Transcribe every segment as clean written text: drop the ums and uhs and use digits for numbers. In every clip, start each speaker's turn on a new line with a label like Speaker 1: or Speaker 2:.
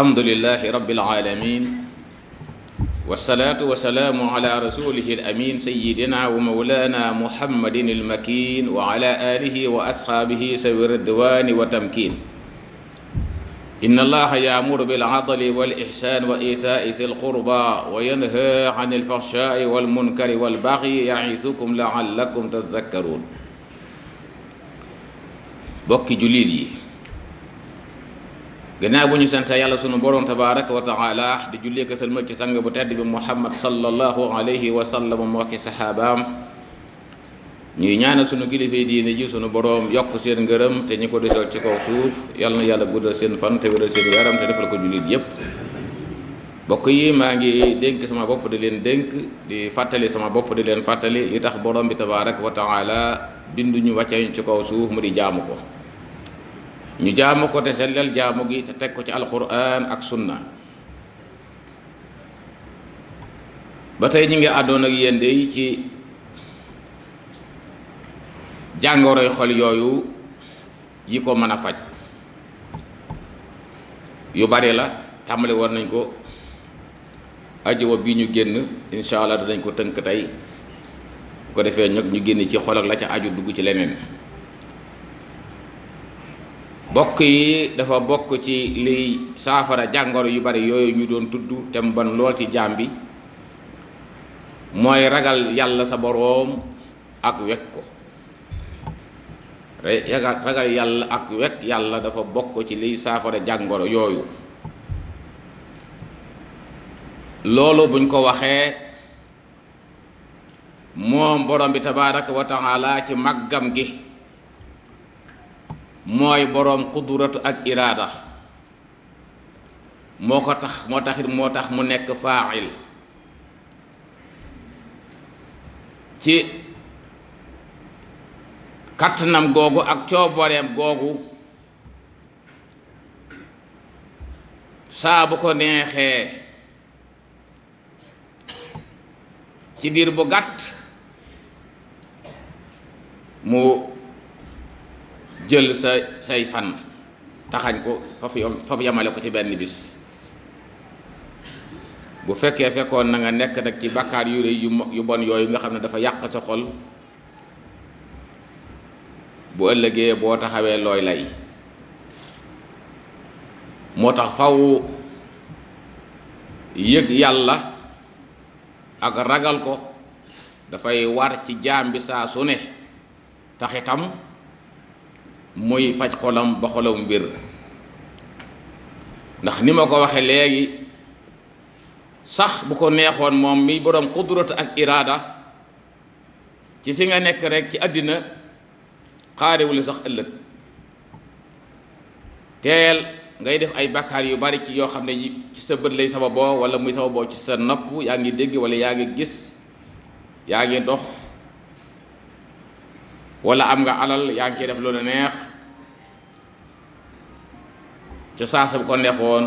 Speaker 1: alhamdulillahi rabbil alamin wasalaatu wasalaamu ala rasulihi alamin sayidina wa mawlana muhammadin almakin wa ala alihi wa ashaabihi sawi ridwani wa tamkin inna allaha yaamuru bil adli wal ihsan wa itaai zil qurba wa yanha an il fahshai wal munkari wal baghi ya'izukum la'allakum tadhakkarun. bokki jullit yi, gannaaw bu ñu sant yàlla sunu borom tabaraka wa taala di jullee ko sëlmal ci sang bu tedd bi muhammad sallallahu alayhi wa sallam moo ki saxaabaam, ñuy ñaanal sunu kilifay diine ji sunu borom yokk seen ngërëm te ñi ko desal ci kaw suuf yàlla na yàlla guddal seen fan te wéral seen yaram te defal ko jullit yépp. bokk yi, maa ngi dénk sama bopp di leen dénk, di fàttali sama bopp di leen fàttali li tax borom bi tabaraka wa taala binduñu wàcce ñu ci kaw suuf mu di jaamu ko. ñu jaamu ko te sellal jaamu gi te teg ko ci alquran ak sunna. ba tey ñu ngi àddoon ak yéen dey ci jàngoroy xol yooyu yi ko mën a faj. yu bari la, tàmbali war nañ ko ajjuma bi ñu génn, incha allah danañ ko tënk tey bu ko defee nag ñu génn ci xol ak la ca aju dugg ci leneen. bokk yi, dafa bokk ci liy saafara jàngoro yu bari yooyu ñu doon tudd te mu ban lool ci jaam bi, mooy ragal yàlla sa boroom ak wekk ko. ragal yàlla ak wekk yàlla dafa bokk ci liy saafara jàngoro yooyu. loolu buñ ko waxee, moom borom bi tabaraka wa taala ci màggam gi mooy boroom qudratu ak iraada, moo tax mu nekk faa'il ci kattanam googu ak coobareem googu. saa bu ko neexee ci diir bu gàtt mu jël say fan taxañ ko faf yamale ko ci benn bis. bu fekkoon na nga nekk nag ci bàkkaar yu rëy yu bon yooyu nga xam ne dafa yàq sa xol, bu ëllëgee boo taxawee looy lay. moo tax faw yëg yàlla ak ragal ko dafay war ci jaam bi saa su ne, tax itam muy faj xolam ba xolam wér. ndax ni ma ko waxe léegi, sax bu ko neexoon moom mi boroom qudratu ak iraada, ci fi nga nekk rek ci àddina xaarewul sax ëllëg teel ngay def ay bakkaar yu bari ci yoo xam ne ci sa bët lay sababoo, wala muy sababoo ci sa nopp, yaa ngi dégg wala yaa ngi gis, yaa ngi dox, wala am nga alal yaa ngi ciy def lu la neex. ca saasa bu ko neexoon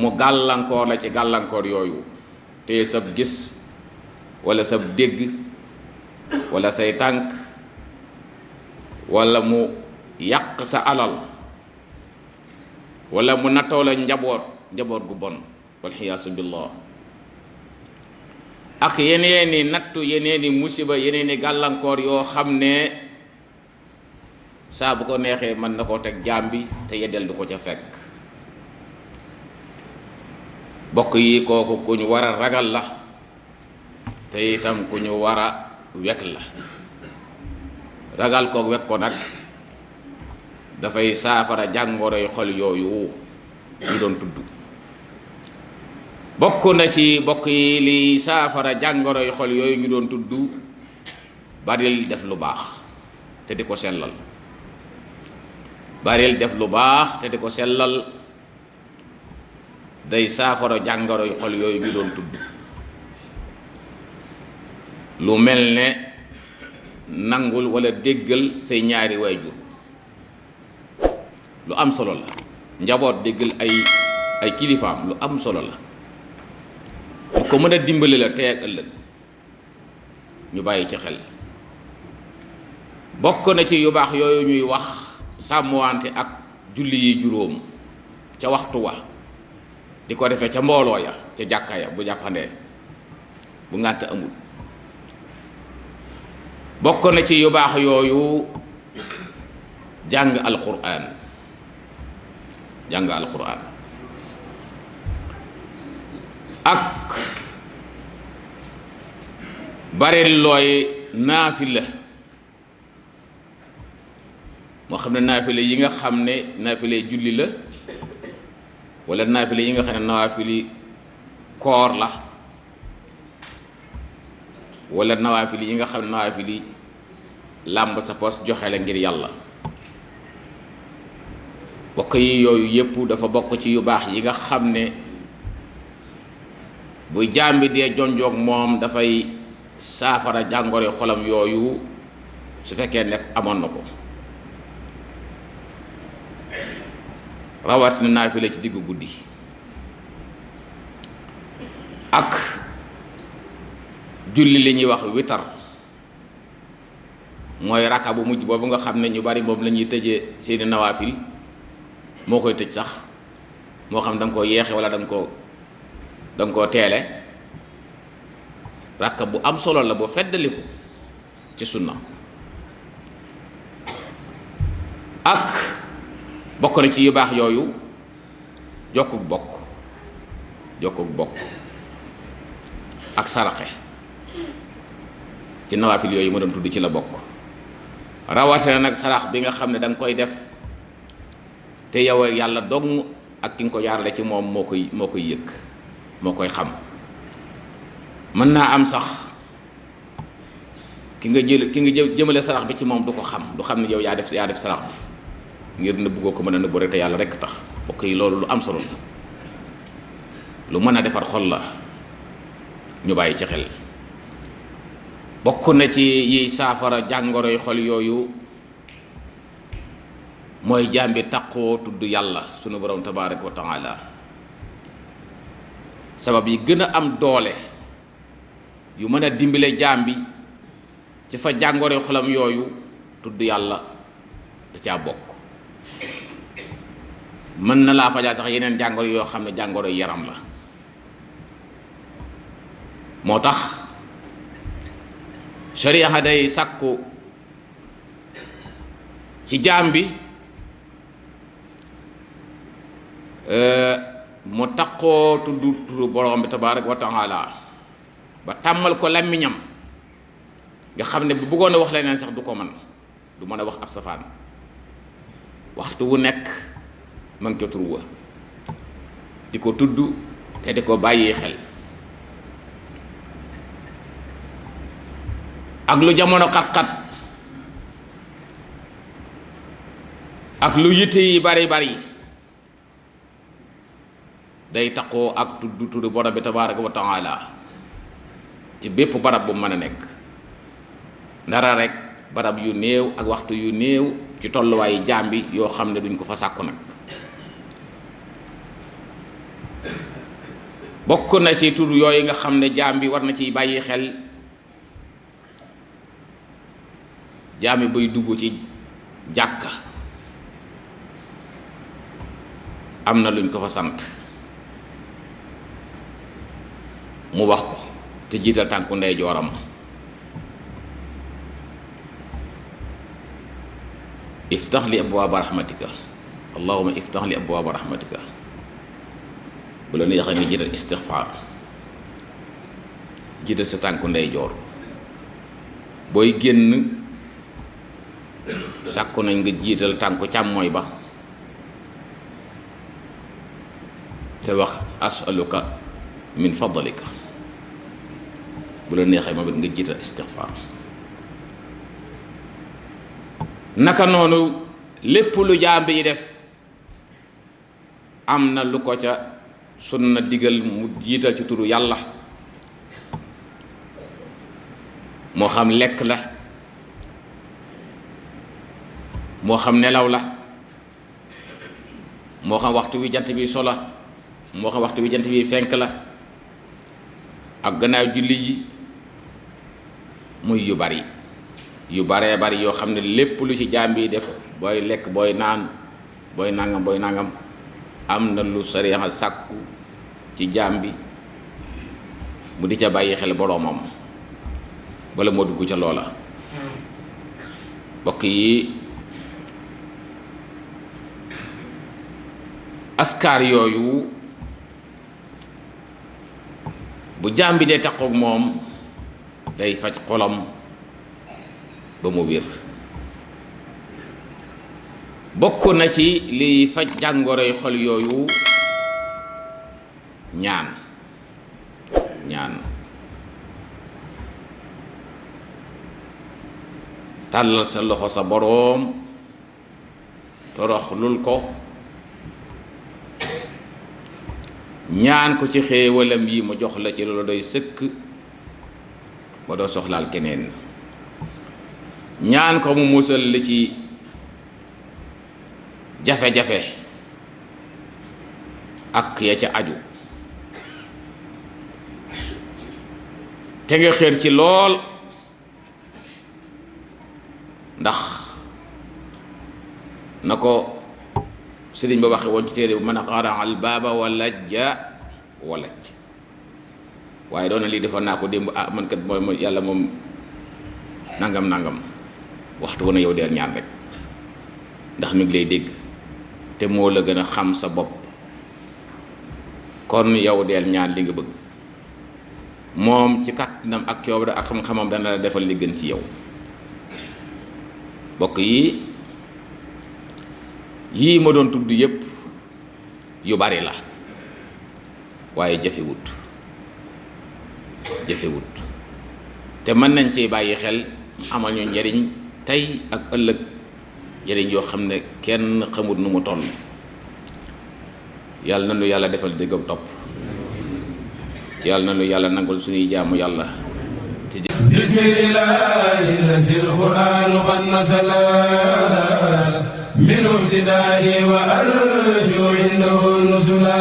Speaker 1: mu gàllankoor la ci gàllankoor yooyu, te sab gis wala sab dégg wala say tànk, wala mu yàq sa alal, wala mu nattoo la njaboot gu bon, walxiyaasu billah. ak yeneeni nattu, yeneeni musiba, yeneeni gàllankoor yoo xam ne saa bu ko neexee mën na koo teg jaam bi te yeddal du ko ca fekk. bokk yi, kooku ku ñu war a ragal la, te itam ku ñu war a wekk la. ragal ko wekk ko nag dafay saafara jàngoroy xol yooyu ñu doon tudd. bokk na ci bokk yi li saafara jàngoroy xol yooyu ñu doon tudd, baril def lu baax te di ko sellal. baril def lu baax te di ko sellal day saafara jàngoroy xol yooyu ñu doon tudd. lu mel ne nangul wala déggal say ñaari waajur, lu am solo la. njaboot déggal ay kilifaam lu am solo la. lu ko mën a dimbali la tey ak ëllëg, ñu bàyyi ci xel. bokk na ci yu baax yooyu ñuy wax sàmmwante ak julli yi juróom ca waxtu wa di ko defee ca mbooloo ya ca jàkka ya bu jàppandee bu ngànt amul. bokk na ci yu baax yooyu jàng alquran ak bari looy naafila moo xam ne naafila yi nga xam ne naafila julli la wala naafila yi nga xam ne nawaafili koor la wala nawaafili yi nga xam ne nawaafili làmb sa poos joxe la ngir yàlla. bokk yi yooyu yépp dafa bokk ci yu baax yi nga xam ne bu jaam bi dee jonjoog moom dafay saafara jàngoro xolam yooyu su fekkee nekk amoon na ko. rawatina naafila ci diggu guddi ak julli li ñuy wax witar mooy rakka bu mujj boobu nga xam ne ñu bari moom la ñuy tëjee seeni nawaafil moo koy tëj sax moo xam da nga koo yeexe wala da nga koo teele rakka bu am solo la boo feddaliku ci sunna. ak bokk na ci yu baax yooyu jokkuk bokk ak saraxe ci nawaafil yooyu ma doon tudd ci la bokk. rawatina nag sarax bi nga xam ne da nga koy def te yow yàlla dong ak ki nga ko jaarale ci moom moo koy yëg moo koy xam. mën naa am sax ki nga jëmale sarax bi ci moom du ko xam, du xam ne yow yaa def sarax bi ngir nëbb goo ko mën a nëbb rek te yàlla rekk tax. bokk yi loolu lu am solo la, lu mën a defar xol la, ñu bàyyi ci xel. bokk na ci yiy saafara jàngoroy xol yooyu mooy jaam bi taqoo tudd yàlla sunu borom tabaaraka wa taala. sabab yi gën a am doole yu mën a dimbale jaam bi ci fa jàngoroy xolam yooyu tudd yàlla da caa bokk. mën na laa fajal sax yeneen jàngoro yoo xam ne jàngoro yaram la. moo tax sharia day sàkku ci jaam bi mu taqoo tudd borom bi tabaaraka wa taala ba tàmmal ko làmmiñam nga xam ne bu bëggoon a wax leneen sax du ko mën, du mën a wax ab safaan. waxtu wu nekk ma ngi ko tur wa di ko tudd te di ko bàyyi xel. ak lu jamono xat-xat ak lu yitte yi bari day taqoo ak tudd borom bi tabaaraka wa taala ci bépp barab bu mën a nekk. ndara rek barab yu néew ak waxtu yu néew ci tolluwaayu jaam bi yoo xam ne duñ ko fa sàkku nag. bokk na ci tur yooyu nga xam ne jaam bi war na ciy bàyyi xel. jaam bi buy dugg ci jàkka am na luñ ko fa sant mu wax ko te jiital tànku ndeyjooram. iftax li abwaaba rahmatika, allahumma iftax li abwaaba rahmatika. bu la neexee nga jiital istixfaar, jiital sa tànku ndeyjoor. booy génn sàkku nañ nga jiital tànku càmmooy ba te wax as'aluka min fadlika. bu la neexee moom it nga jiital istixfaar. naka noonu lépp lu jaam bi def am na lu ko ca sunna digal mu jiital ci turu yàlla. moo xam lekk la, moo xam nelaw la, moo xam waxtu wi jant bi sola, moo xam waxtu wi jant bi fenk la, ak gannaaw julli yi, muy yu baree bari yoo xam ne lépp lu ci jaam bi def booy lekk booy naan booy nangam am na lu sariya sàkku ci jaam bi mu di ca bàyyi xel boroomam bala moo dugg ca loola. mbokk yi askar yooyu bu jaam bi dee takkook moom day faj xolam ba mu wér. bokk na ci liy faj jàngoroy xol yooyu ñaan tàllal sa loxo sa boroom toroxlul ko ñaan ko ci xéewalam yi mu jox la ci loolu doy sëkk ba doo soxlaal keneen. ñaan ko mu musal li ci jafe-jafe ak ya ca aju te nga xéer ci lool, ndax na ko sëriñ ba waxe woon ci téere bu mën a xara al baaba walajja walaj. waaye doon na lii defoon naa ko démb, man kat mooy yàlla moom nangam waxtu wu ne yow deel ñaan rek, ndax mi ngi lay dégg te moo la gën a xam sa bopp. kon yow deel ñaan li nga bëgg, moom ci kàttanam ak coobare ak xam-xamam dana la defal li gën ci yow. bokk yi yii ma doon tudd yépp yu bari la, waaye jafewut te mën nañ ci bàyyi xel amal ñu njariñ tey ak ëllëg, njariñ yoo xam ne kenn xamut nu mu toll. yàlla na nu yàlla defal dégg ak topp, yàlla na nu yàlla nangul suñuy jaamu yàlla. bismillahi lazi al-Qur'an qad nasala min ibtida'i wa arju indahu nusula.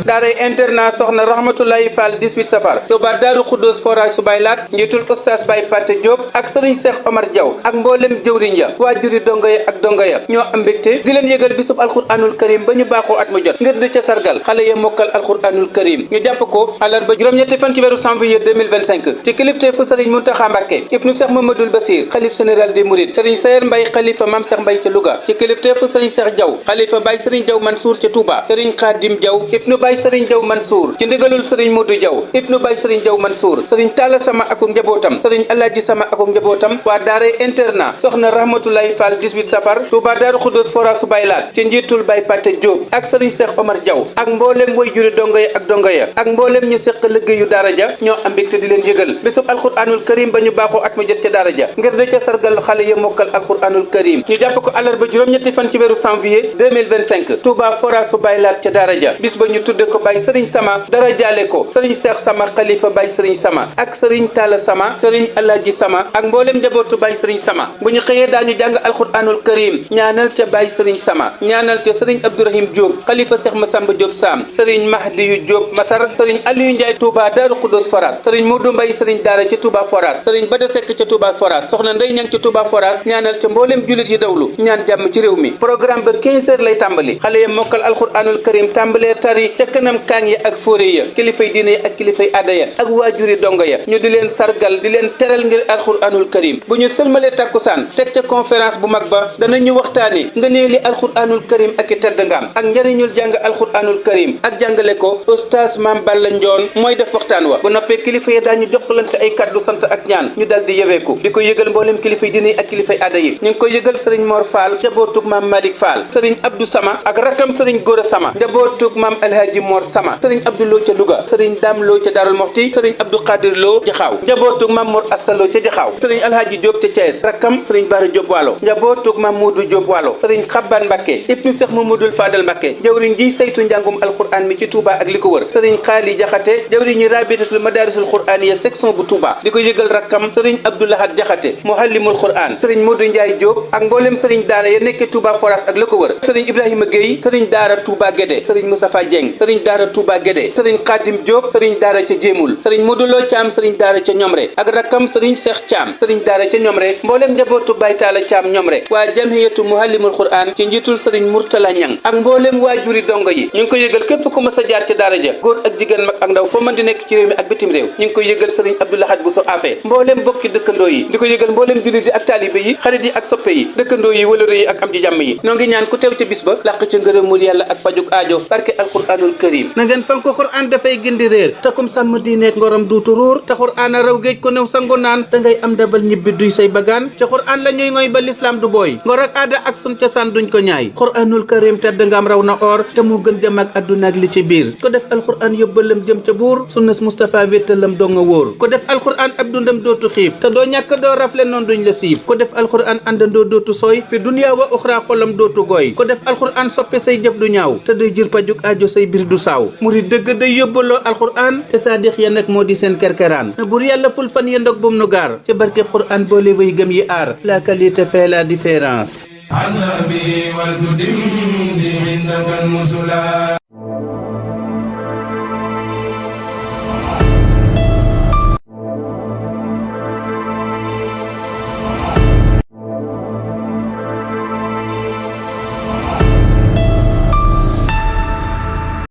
Speaker 2: daaray internat soxna rahmatullahi fall 18 safar Touba Daaru Xuddoos forage su Baylaat njiitul oustaz Baye Paté Diop ak sëriñ Cheikh Omar Diaw ak mboolem jëwriñ ya waajuri donga ya ak donga ya ñoo am mbégte di leen yëgal bisub alquranul karim ba ñu baaxoo at mu jot ngir di ca sargal xale ya mokkal alquranul karim ñu jàpp ko àllarba juróom-ñetti fan ci weeru janvier 2025 ci kilifte fu sëriñ Muntaxa Mbàkke ibnu Cheikh Mamadul Basir xalif général des mourides sëriñ Sayer Mbay xalifa Mam Cheikh Mbay ca Louga ci kilifte fu sëriñ Cheikh Diaw xalifa Baye sëriñ Diaw Mansour ca Touba sëriñ Xaadim Diaw ibnu Baye sëriñ Diaw Mansour ci ndigalul sëriñ Modou Diaw ibnu Baye sëriñ Diaw Mansour sëriñ Talla Sama ak njabootam sëriñ Alaaji Sama ak njabootam waa daaray internat soxna rahmatullahi fall 18 safar Touba Daaru Xuddoos forage su Baylaat ci njiitul Baye Paté Diop ak sëriñ Cheikh Omar Diaw ak mboolem way juri donga ya ak donga ya ak mboolem ñu seq liggéeyu daara ja ñoo am mbégte di leen yëgal bésub alquranul karim ba ñu baaxoo at mu jot ca daara ja ngir da ca sargal xale ya mokkal alquranul karim ñu jàpp ko àllarba juróom-ñetti fan ci weeru janvier 2025 Touba forage su Baylaat ca daara ja bis ba ñu tudde ko Baye sëriñ Sama dara jaale ko sëriñ Cheikh Sama xalifa Baye sëriñ Sama ak sëriñ Talla Sama sëriñ Alaaji Sama ak mboolem njabootu Baye sëriñ Sama bu ñu xëyee daañu jàng alquranul karim ñaanal ca Baye sëriñ Sama ñaanal ca sëriñ Abdourahim Diop xalifa Cheikh Massamba Diop Sam sëriñ Mahdiyu Diop Masar sëriñ Aliou Ndiaye Touba Daaru Xuddoos forage sëriñ Modou Mbaye sëriñ Daara ca Touba forage sëriñ Bada Seck ca Touba forage soxna Ndey Ñang ca Touba forage ñaanal ca mboolem jullit yi dawlu ñaan jàmm ci réew mi programme ba 15 heures lay tàmbali xale ya mokkal alquranul karim tàmbalee tari ca kanam kaan yi ak fóore ya kilifay diine yi ak kilifay aada ya ak waajuri donga ya ñu di leen sargal di leen teral ngir alquranul karim bu ñu sëlmalee takkusaan teg ca conférence bu mag ba danañu waxtaane ngëneeli alquranul karim ak i tedd ngaam ak njariñul jàng alquranul karim ak jàngale ko oustaz Mam Balla Njoon mooy def waxtaan wa bu noppee kilifa yi daañu jokkalante ay kaddu sant ak ñaan ñu dal di yëweeku di ko yëgal mboolem kilifay diine yi ak kilifay aada yi ñu ngi koy yëgal sëriñ Mor Fall njabootug Mam Malick Fall sëriñ Abdou Sama ak rakam sëriñ Góora Sama njabootug Mam Alhaji Mor Sama sëriñ Abdou Lo ca Louga sëriñ Dam Lo ca Darul Moxti sëriñ Abdou Khadir Lo Jaxaaw njabootug Mam Mor Asta Lo ca Jaxaaw sëriñ Alhaji Diop ca Thiès rakam sëriñ Bara Diop Waalo njabootug Mam Modou Diop Waalo sëriñ Xabban Mbakke ibnu Cheikh Mamadou Fadal Mbakke jawriñ ji saytu njàngum alquran mi ci Touba ak li ko wër sëriñ Xaali Jaxate jawriñ ñi rabitatul madarisul qur'aniya section bu Touba di ko yëgal rakkam sëriñ Abdoulahat Jaxate muhallimul quran sëriñ Modou Ndiaye Diop ak mboolem sëriñ daara ya nekkee Touba forage ak li ko wër sëriñ Ibrahima Gueye sëriñ daara Touba Guédé sëriñ Moustapha Dieng sëriñ sëriñ daara Touba Guédé sëriñ Khadim Diop sëriñ daara ca Jéemul sëriñ Moduloo Thiam sëriñ daara ca Ñomre ak rakkam sëriñ Cheikh Thiam sëriñ daara ca Ñomre mboolem njabootu Baye Talla Thiam Ñomre waa jamhiyatu muhallimul Qur'an ci njiitul sëriñ Murtala Ñang ak mboolem waajuri dongo yi ñu ngi ko yëgal képp ku mas a jaar ca daara ja góor ak jigéen mag ak ndaw foo mën di nekk ci réew mi ak bitim réew ñu ngi koy yëgal sëriñ Abdoulahad Bousso Afé mboolem bokki dëkkandoo yi di ko yëgal mboolem jullit yi ak taalibe yi xarit yi ak soppe yi dëkkandoo yi wëlëre yi ak am ji jàmm yi noo ngi ñaan ku teew ca bis ba làq ca ngërëmul yàlla ak pajuk aajo barke alquranul karim na ngeen fan ko Qur'an dafay gindi réer te kum sàmm diineek ngorom duutu ruur te Qur'an a raw géej ko new sangu naan da ngay am dabal ñibbi duy say bagaan ca Qur'an la ñuy ngoy ba l'islam du booy ngor ak aada ak sun cosaan duñ ko ñaay Qur'anul karim tedd nga am raw na or te moo gën jëm ak adduna ak li ci biir ko def alquran yóbbalam jëm ca buur sunnas Mustafa wéttalam doo nga wóor ko def alquran ab dundam dootu xiif te doo ñàkk doo rafle noonu duñ la siif ko def alquran àndandoo dootu sooy fi dunya wa uxra xolam dootu gooy ko def alquran soppe say jëf du ñaaw te day jur pajuk aajo say bir du saaw murid dëgg day yóbbaloo alquran te saadix ya nag moo di seen kerkeraan na bur yàlla ful fan ya ndog bum nu gaar ca barkeb quran boole way gëm yi aar la qualité fait la différence